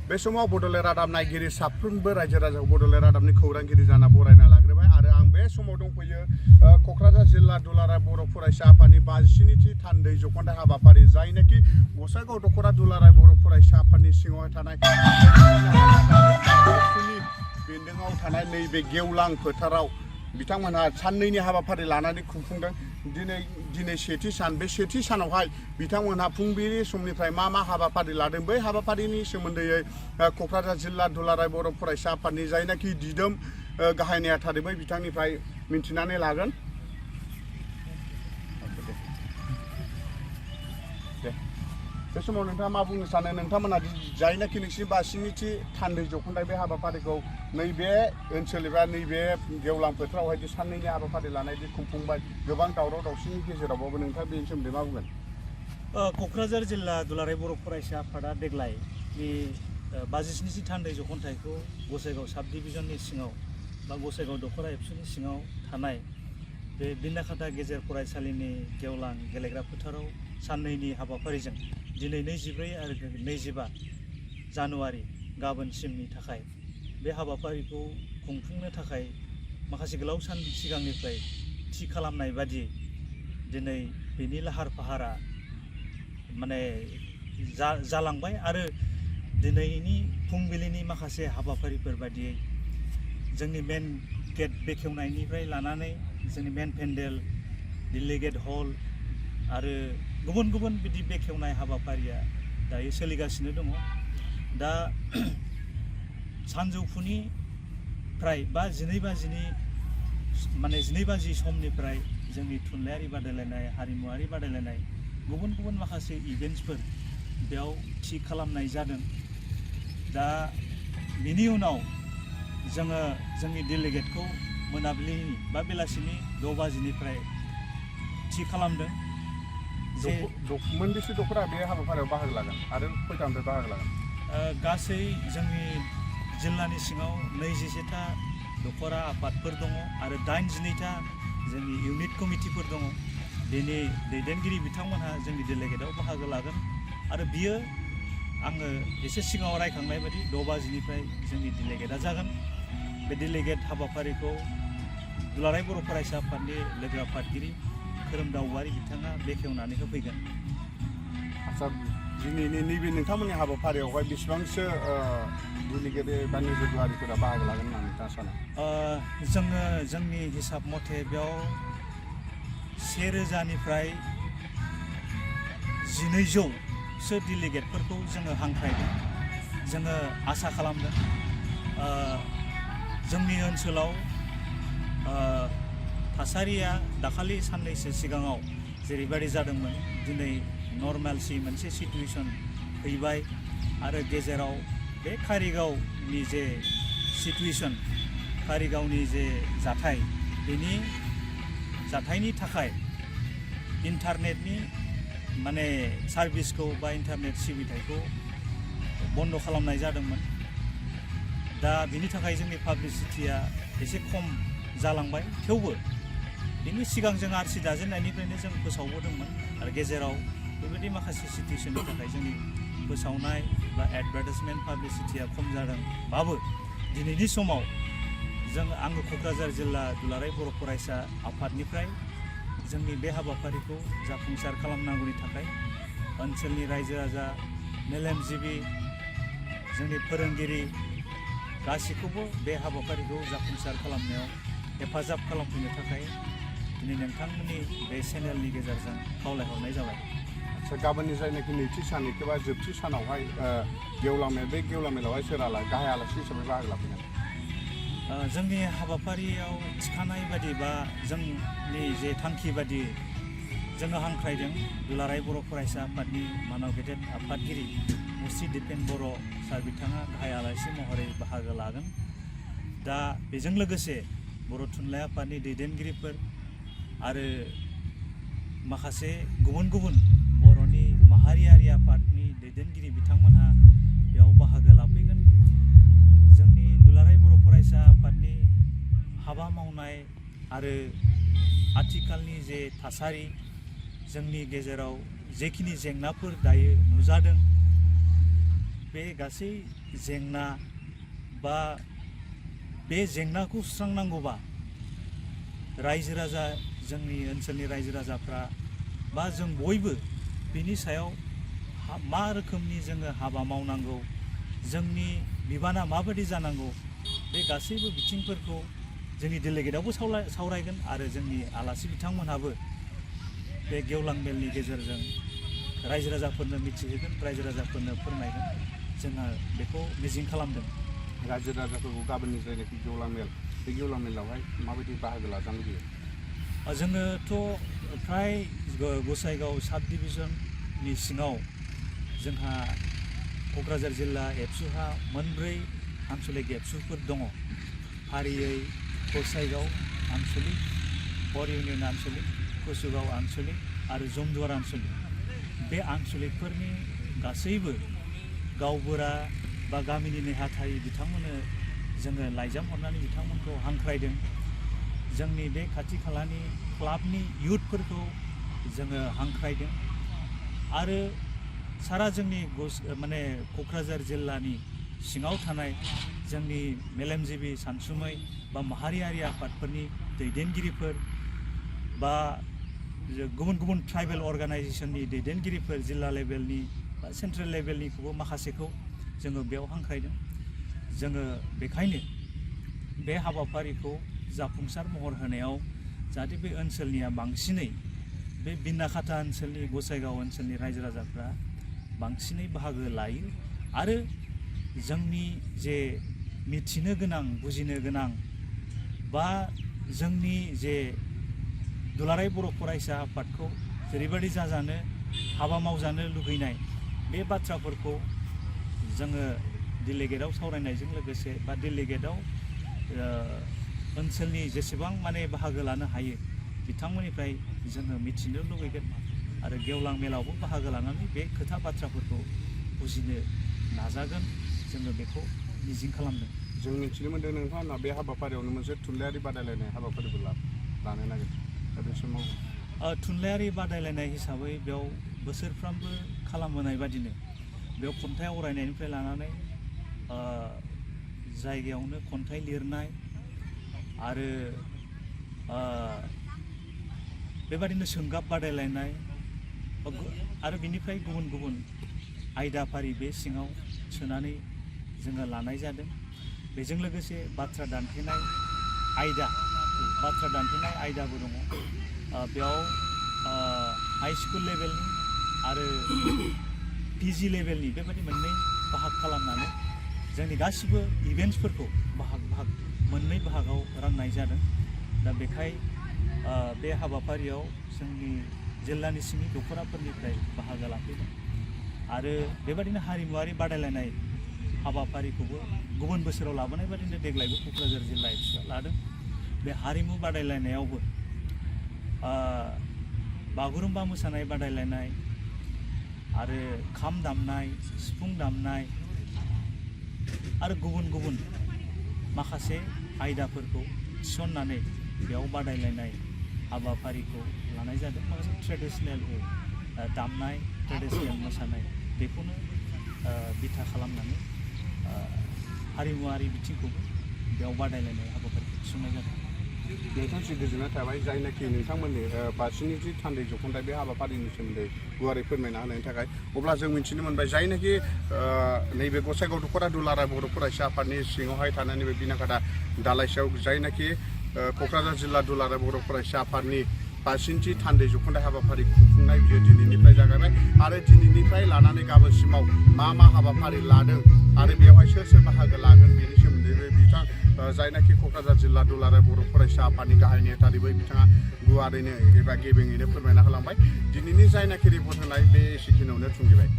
बे समाव बड'लेण्ड रादाब नायगिरि साफ्रोमबो रायजो राजा बड'लेण्ड रादाबनि खौरांगिरि जाना बरायना लाग्रोबाय आरो आं बे समाव दंफैयो क'क्राझार जिल्ला दुलाराय बर' फरायसा आफादनि 57थि थान्दै जख'न्दाय हाबाफारि जायनाखि गसाइगाव दख'रा दुलाराय बर' फरायसा आफादनि सिङावहाय थानाय बेन्दोङाव थानाय नैबे गेवलां फोथाराव बिथांमोनहा साननैनि हाबाफारि लानानै खुंफुंदों। दिनै सेथि सान बे सेथि सानावहाय बिथांमोनहा फुंबिलि समनिफ्राय मा हाबाफारि लादों बै हाबाफारिनि सोमोन्दै क'क्राझार जिल्ला दुलाराय बर' फरायसा आफादनि जायनाखि दिदोम गाहाय नेहाथारि बै बिथांनिफ्राय मिन्थिनानै लागोन। बे समाव नोंथाङा मा बुंनो सानो? नोंथांमोना जायनाखि नोंसिनि 52थि थान्दै जख'न्दाय बे हाबाफारिखौ नैबे ओनसोल एबा नैबे गेवलां फोथारावहाय साननैनि हाबाफारि लानाय खुंफुंबाय, गोबां दावराव दावसिनि गेजेरावबाबो नोंथाङा बेनि सोमोन्दै मा बुंगोन? क'क्राझार जिल्ला दुलाराय बर' फरायसा आफादा देग्लायनि 57थि थान्दै जख'न्थायखौ गसाइगाव साब डिभिजननि सिङाव बा गसाइगाव दख'रा एबसुनि सिङाव थानाय बे बिनाखाथा गेजेर फरायसालिनि गेवलां गेलेग्रा फोथाराव साननैनि हाबाफारिजों दिनै 24 आरो 25 जानुवारि गाबोनसिमनि थाखाय बे हाबाफारिखौ खुंफुंनो थाखाय माखासे गोलाव सान सिगांनिफ्राय थि खालामनाय बादि दिनै बेनि लाहार फाहारा माने जालांबाय आरो दिनैनि फुंबिलिनि माखासे हाबाफारिफोर बादियै जोंनि मेन गेट बेखेवनायनिफ्राय लानानै जोंनि मेन पेन्डेल, डेलिगेट हल आरो गुबुन गुबुन बिदि बेखेवनाय हाबाफारिया दायो सोलिगासिनो दङ। दा सानजौफुनिफ्राय बा 12 बाजि समनिफ्राय जोंनि थुनलाइयारि बादायलायनाय, हारिमुवारि बादायलायनाय, गुबुन गुबुन माखासे इभेन्ट्सफोर बेयाव थि खालामनाय जादों। दा बेनि उनाव जोङो जोंनि डेलिगेटखौ मोनाबिलिनि बा बेलासिनि 6 बाजिनिफ्राय थि खालामदों। मोनबेसे दख'रा बे हाबाफारियाव बाहागो लागोन आरो खयथानिफ्राय बाहागो लागोन? गासै जोंनि जिल्लानि सिङाव 21था दख'रा आफादफोर दङ आरो 82था जोंनि इउनिट कमिटिफोर दङ। बेनि दैदेनगिरि बिथांमोनहा जोंनि डेलिगेटआव बाहागो लागोन आरो बियो आङो एसे सिगाङाव रायखांनाय बायदि 6 बाजिनिफ्राय जोंनि डेलिगेटआ जागोन। बे डेलिगेट हाबाफारिखौ दुलाराय बर' फरायसा आफादनि लोगो आफादगिरि खोरोमदाव औवारि बिथाङा बेखेवनानै होफैगोन। आच्चा, दिनैनि नैबे नोंथांमोननि हाबाफारियावहाय बेसेबांसो डेलिगेट एबा नोजोरगिरिफोरा बाहागो लागोन होनना नोंथाङा सानो? जोङो जोंनि हिसाब मथे बेयाव 1000निफ्राय 1200सो डेलिगेटफोरखौ जोङो हांख्रायदों। जोङो आसा खालामदों जोंनि ओनसोलाव थासारिया दाखालि साननैसो सिगाङाव जेरैबायदि जादोंमोन, दिनै नर्मेलसि मोनसे सिटुएसन फैबाय आरो गेजेराव बे कारिगावनि जे सिटुएसन, कारिगावनि जे जाथाय, बेनि जाथायनि थाखाय इन्टारनेटनि माने सार्भिसखौ बा इन्टारनेट सिबिथायखौ बन्द' खालामनाय जादोंमोन। दा बिनि थाखाय जोंनि पाब्लिसिटिया एसे खम जालांबाय। थेवबो बेनि सिगां जों आरसि दाजेननायनिफ्रायनो जों फोसावबोदोंमोन आरो गेजेराव बेबायदि माखासे सिटुएसननि थाखाय जोंनि फोसावनाय बा एडभार्टाइजमेन्ट पाब्लिसिटिया खम जादोंबाबो दिनैनि समाव आङो क'क्राझार जिल्ला दुलाराय बर' फरायसा आफादनिफ्राय जोंनि बे हाबाफारिखौ जाफुंसार खालामनांगौनि थाखाय ओनसोलनि रायजो राजा, मेलेमजिबि, जोंनि फोरोंगिरि गासैखौबो बे हाबाफारिखौ जाफुंसार खालामनायाव हेफाजाब खालामफैनो थाखाय दिनै नोंथांमोननि बे चेनेलनि गेजेरजों खावलायहरनाय जाबाय। आच्चा, गाबोननि जायनाखि नैथि सान एबा जोबथि सानावहाय गेवलां मेल, बे गेवलां मेलावहाय सोर गाहाय आलासि हिसाबै बाहागो लाफैगोन? जोंनि हाबाफारियाव थिखानाय बादि बा जोंनि जे थांखि बादि जोङो हांख्रायदों दुलाराय बर' फरायसा आफादनि मानाव गेदेर आफादगिरि मुस्रि दिपेन बर' सार बिथाङा गाहाय आलासि महरै बाहागो लागोन। दा बेजों लोगोसे बर' थुनलाइ आफादनि दैदेनगिरिफोर आरो माखासे गुबुन गुबुन बर'नि माहारियारि आफादनि दैदेनगिरि बिथांमोनहा बेयाव बाहागो लाफैगोन। जोंनि दुलाराय बर' फरायसा आफादनि हाबा मावनाय आरो आथिखालनि जे थासारि, जोंनि गेजेराव जेखिनि जेंनाफोर दायो नुजादों, बे गासै जेंना बा बे जेंनाखौ सुस्रांनांगौबा रायजो राजा जोंनि ओनसोलनि रायजो राजाफ्रा बा जों बयबो बिनि सायाव मा रोखोमनि जोङो हाबा मावनांगौ, जोंनि बिबाना माबायदि जानांगौ, बे गासैबो बिथिंफोरखौ जोंनि डेलिगेटआवबो सावरायगोन आरो जोंनि आलासि बिथांमोनहाबो बे गेवलां मेलनि गेजेरजों रायजो राजाफोरनो मिथिहोगोन, रायजो राजाफोरनो फोरमायगोन। जोंहा बेखौ मिजिं खालामदों। रायजो राजाफोरखौ गाबोननि जायनाखि गेवलां मेल, बे गेवलां मेलावहाय माबायदि बाहागो लाजानो लुबैयो? जोङोथ' फ्राय गसाइगाव साब डिभिजननि सिङाव जोंहा क'क्राझार जिल्ला एबसुहा मोनब्रै आन्सलिक एबसुफोर दङ। फारियै गसाइगाव आन्सलिक, बर इउनियन आन्सलिक, कसुगाव आन्सलिक आरो जमदुवार आन्सलिक। बे आन्सलिकफोरनि गासैबो गावबुरा बा गामिनि नेहाथारि बिथांमोननो जोङो लाइजाम हरनानै बिथांमोनखौ हांख्रायदों। जोंनि बे खाथि खालानि क्लाबनि इयुथफोरखौ जोङो हांख्रायदों आरो सारा जोंनि माने क'क्राझार जिल्लानि सिङाव थानाय जोंनि मेलेमजिबि सानसुमै बा माहारियारि आफादफोरनि दैदेनगिरिफोर बा गुबुन गुबुन ट्राइबेल अर्गानाइजेसननि दैदेनगिरिफोर, जिल्ला लेभेलनि बा सेन्ट्रेल लेभेलनिखौबो माखासेखौ जोङो बेयाव हांख्रायदों। जोङो बेखायनो बे हाबाफारिखौ जाफुंसार महर होनायाव जाहाथे बे ओनसोलनिया बांसिनै बे बिन्नाखाथा ओनसोलनि, गसाइगाव ओनसोलनि रायजो राजाफ्रा बांसिनै बाहागो लायो आरो जोंनि जे मिथिनो गोनां, बुजिनो गोनां बा जोंनि जे दुलाराय बर' फरायसा आफादखौ जेरैबायदि जाजानो, हाबा मावजानो लुगैनाय, बे बाथ्राफोरखौ जोङो डेलिगेटआव सावरायनायजों लोगोसे बा डेलिगेटआव ओनसोलनि जेसेबां माने बाहागो लानो हायो बिथांमोननिफ्राय जोङो मिथिनो लुगैगोन आरो गेवलां मेलावबो बाहागो लानानै बे खोथा बाथ्राफोरखौ बुजिनो नाजागोन। जोङो बेखौ मिजिं खालामदों। जों मिथिनो मोन्दों नोंथांमोनहा बे हाबाफारियावनो मोनसे थुनलाइयारि बादायलायनाय हाबाफारिबो लानो नागिरदों। दा बे समाव थुनलाइयारि बादायलायनाय हिसाबै बेयाव बोसोरफ्रामबो खालामबोनाय बादिनो बेयाव खन्थाइ आवरायनायनिफ्राय लानानै जायगायावनो खन्थाइ लिरनाय आरो बेबादिनो सोंगाब बादायलायनाय आरो बिनिफ्राय गुबुन गुबुन आयदाफारि बे सिङाव सोनानै जोङो लानाय जादों। बेजों लोगोसे बाथ्रा दान्थेनाय आयदाबो दङ। बेयाव हाइ स्कुल लेभेलनि आरो पिजि लेभेलनि बेबायदि मोननै बाहाग खालामनानै जोंनि गासिबो इभेन्ट्सफोरखौ मोननै बाहागआव राननाय जादों। दा बेखाय बे हाबाफारियाव जोंनि जिल्लानि सिंनि दख'राफोरनिफ्राय बाहागो लाफैदों आरो बेबादिनो हारिमुवारि बादायलायनाय हाबाफारिखौबो गुबुन बोसोराव लाबोनाय बादिनो देग्लायबो क'क्राझार जिल्ला एबसुआ लादों। बे हारिमु बादायलायनायावबो बागुरुम्बा मोसानाय बादायलायनाय आरो खाम दामनाय, सिफुं दामनाय आरो गुबुन गुबुन माखासे आयदाफोरखौ थिसननानै बेयाव बादायलायनाय हाबाफारिखौ लानाय जादों। माखासे ट्रेडिसनेल दामनाय, ट्रेडिसनेल मोसानाय बेखौनो बिथा खालामनानै हारिमुवारि बिथिंखौबो बेयाव बादायलायनाय हाबाफारिखौ थिसननाय जादों। नोंथांसिम गोजोननाय थाबाय, जायनाखि नोंथांमोननि 5 थान्दै जख'न्थाय बे हाबाफारिनि सोमोन्दै गुवारै फोरमायना होनायनि थाखाय। अब्ला जों मिथिनो मोनबाय जायनाखि नैबे गसाइगाव दख'रा दुलाराय बर' फरायसा आफादनि सिङावहाय थानाय नैबे बिनाखाथा दालाइसायाव जायनाखि क'क्राझार जिल्ला दुलाराय बर' फरायसा आफादनि 5 थान्दै जख'न्थाय हाबाफारि खुंफुंनाय बियो दिनैनिफ्राय जागायबाय आरो दिनैनिफ्राय लानानै गाबोनसिमाव मा मा हाबाफारि लादों आरो बेवहाय सोर सोर बाहागो लागोन बेनि सोमोन्दैबो बिथां जायनाखि क'क्राझार जिल्ला दुलाराय बर' फरायसा आफादनि गाहाय नेहाथारि बै बिथाङा गुवारैनो एबा गेबेङैनो फोरमायना होलांबाय। दिनैनि जायनाखि रिपर्ट होनाय बे एसेखिनियावनो थुंगेबाय।